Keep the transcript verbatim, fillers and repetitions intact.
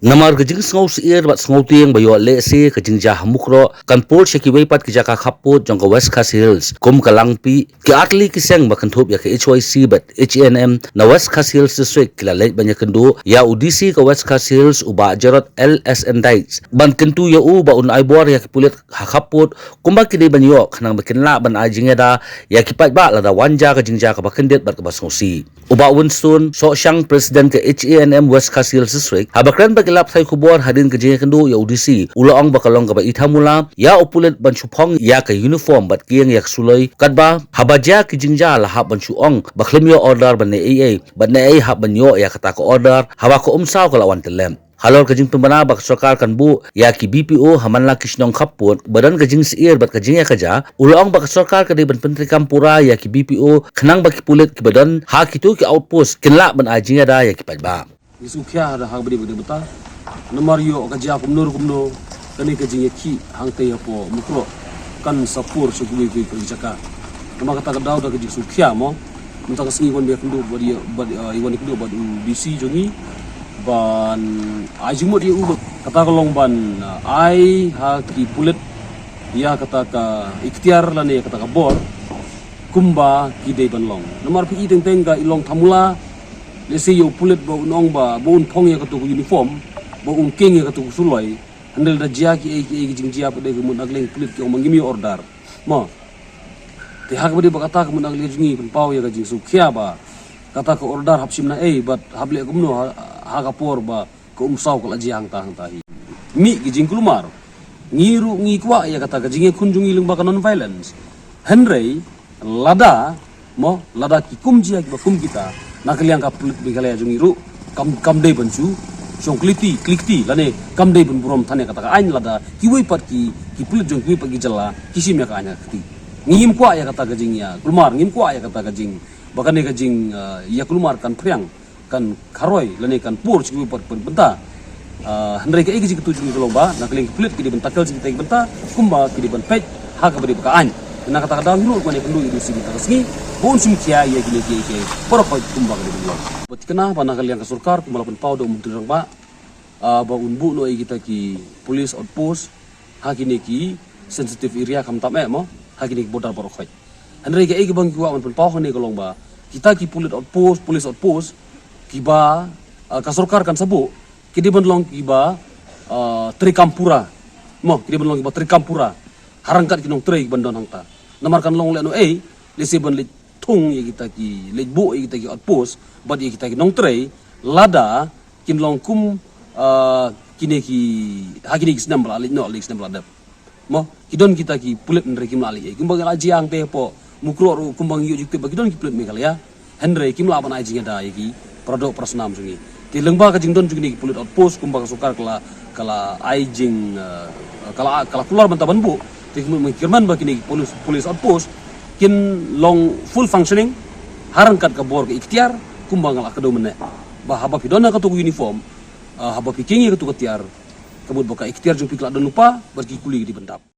Namar ka jingsngew syier bad sngew tieng ba ïoh lehse ka jingjia ha Mukroh kan pur sha kiwei pat ki jaka khappud jong ka West Khasi Hills, kum ka Langpih, ki artylli ki seng ba kynthup ïa ka H Y C bad H A N M na West Khasi Hills District ki la leit ban ïakynduh ïa u D C ka West Khasi Hills, u Bah Gerard L S N Dykes, ban kyntu ïa u ba un ai bor ïa ki pulit ha khappud kumba ki dei ban ïoh, khnang ba kin lah ban ai jingïada ïa ki paidbah lada wan jia ka jingjia kaba kyndit bad kaba sngewsih. U Bah Winston Sohshang, President ka H A N M West Khasi Hills District, haba kren bad ki lad pathai khubor hadien ka jingïakynduh ïa u D C, u la ong ba ka long kaba ithamula ïa u pulit ban shu phong ïa ka uniform bad kieng ïa ka suloi, katba haba jia ki jingjia la hap ban shu ong ba khlem ïoh order ban leh ei ei, bad naei hap ban ïoh ïa kata ka order haba ka umsaw ka la wan tyllep. Halor ka jingpynbna ba ka sorkar kan buh ïa ki B P O ha man la ki shnong khappud ba don ka jingsyier bad ka jingïakajia, u la ong ba ka sorkar ka dei ban pyntreikam pura ïa ki B P O, khnang ba ki pulit kiba don ha kito ki outpost kin lah ban ai jingïada ïa ki paidbah. Ngi sngewkhia ha kaba dei ba dei bynta, namar ïoh ka jia kumno kumno, kane ka jingïakhih hangtei hapoh Mukroh kan sa pur sha kiwei kiwei ki jaka. Namar kata ka daw da ka jingsngewkhia mo, mynta ka sngi wan ïakynduh bad ïa, bad, uh, wan ïakynduh bad u D C jong ngi ban ai jingmut ïa u, bad kata ka long ban, uh, ai ha ki pulit ïa kata ka iktiar lane ïa kata ka bor kumba ki dei ban long. Namar phi i teng teng ka i long thamula, lehse ïa u pulit ba un ong ba, ba un phong ïa kato ka uniform, ba un kieng ïa kato ka suloi, hynrei da jia kiei kiei ki jingjia pat de ka mut na ka liang pulit ki ong ba ngim ïoh order. Mo. Te ha kaba dei ba kata ka mut na ka liang jong ngi pynpaw ïa ka jingsngewkhia ba kata ka order hap shim naei bad hap leh kumno ha, ha ka por ba ka umsaw ka la jia hangta hangta hi. Mih ki jingkulmar. Ngi ruh ngi kwah ïa kata ka jingïakhun jong ngi lyngba ka non violence. Hynrei lada, mo, lada ki kum jia kiba kum kita, na ka liang ka pulit Meghalaya jong ngi ruh kam, kam dei ban shu shong kylli kti, kylli kti, lane kam dei ban burom than ïa kata ka aiñ lada kiwei pat ki, ki pulit jong kiwei pat ki jylla ki shim ïa ka aiñ ha ka kti. Ngi ngim kwah ïa kata ka jingïakulmar, ngim kwah ïa kata ka jing, ba kane ka jing, uh, ïakulmar kan phriang, kan kharoi lane kan pur sha kiwei pat ki bynta. Ah, hynrei kaei ka jingkyntu jong ngi ka long ba na ka liang ki pulit ki dei ban tackle sha kita ki bynta kumba ki dei ban peit ha kaba dei ba ka aiñ. Na kata ka daw hi ruh ngi wan ïakynduh ïa u D C mynta ka sngi ba un shim khia ïa kine kiei kiei baroh kumba ka dei ban long. Bad thikna ba na ka liang ka sorkar kumba la pynpaw da u Myntri Rangbah, ah, ba un buh noh ïa kita ki police outpost ha kine ki sensitive area, khamtam eh mo, ha kine ki border baroh. Hynrei kaei kaba ngi kwah ban pynpaw hangne ka long ba kita ki pulit outpost, police outpost kiba, ah, ka sorkar kan sa buh, ki dei ban long kiba, ah, treikam pura. Mo, ki dei ban long kiba treikam pura ha ryngkat ki nongtrei kiban don hangta. Namar kan long lehnohei lehse ban leit thung ïa kita ki, leit buh ïa kita ki outpost bad ïa kita ki nongtrei lada kin long kum, ah, kine ki, ha kine ki snem ba la leit noh, leit snem ba la dep. Mo, ki don kita ki pulit hynrei kim lah leh ei. Kumba ngi la jia hangtei hapoh Mukroh ruh kumba ngi ïoh jingtip ba ki don ki pulit Meghalaya. Hynrei kim lah ban ai jingïada ïa ki para doh para snam jong ngi. Te lyngba ka jingdon jong kine ki pulit outpost kumba ka sorkar ka la, ka la ai jing, eh, ka la, ka la kular mynta ban buh. Te kumba ngi kyrmen ba kine ki police, police outpost kin long full functioning ha ryngkat ka bor ka iktiar kumba nga la kdew mynne. Ba haba phi don ha kato ka uniform, ah, haba phi kieng ïa kato ka tiar, ka mut ba ka iktiar jong phi ka la don lypa bad ki kuli ki dei ban dap.